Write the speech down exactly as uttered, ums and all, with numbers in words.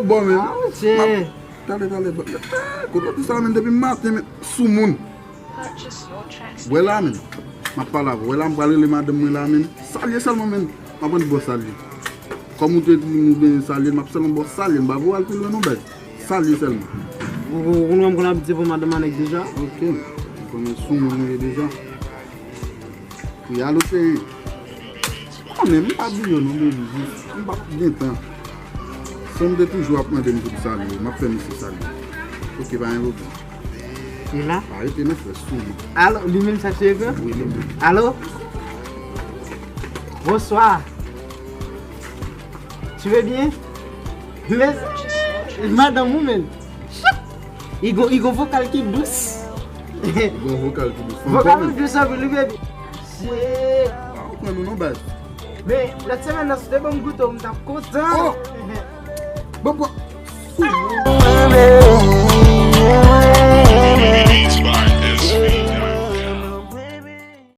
Bon, men. Ah, tale, tale, tale. Kote w di sa, men, depi maten, men, soumoun. Wè la, men. M ap pale avè w. Wè la, m pral rele madanm mwen la, men. Salye sèlman, men. M ap annik ba w salye. Kòm ou te di m ou benyen salye, m ap sèlman ba w salye. M pa vle w al pi lwen, non, bèz. Salye sèlman. Ou, ou, ou konnen m konn abitye pran madanm a nèg deja. Ok. Ou konnen soumoun ou ye deja. Wi, alo, cheri. Konnen, m pa bliye w non, baby. Jis, m p ap gen tan. San m te toujou ap mande m pou m salye w, m ap fè misye salye w. Ok, pa gen pwoblèm. Li la? Pa rete non, frè, soumoun. Alo, li menm sa ki ekran? Wi, li menm. Alo? Bonsoir. Tu veux bien? Mezanmi, madanm ou menm. Li gon, li gon vokal ki dous. Li gon vokal ki dous. Vokal ou dous anpil, wi, baby. Shit. Pa konprann ou non, baz. Men, lòt semèn nan, si w te ban m goute w, m t ap kontan. Oh! Bon, bon.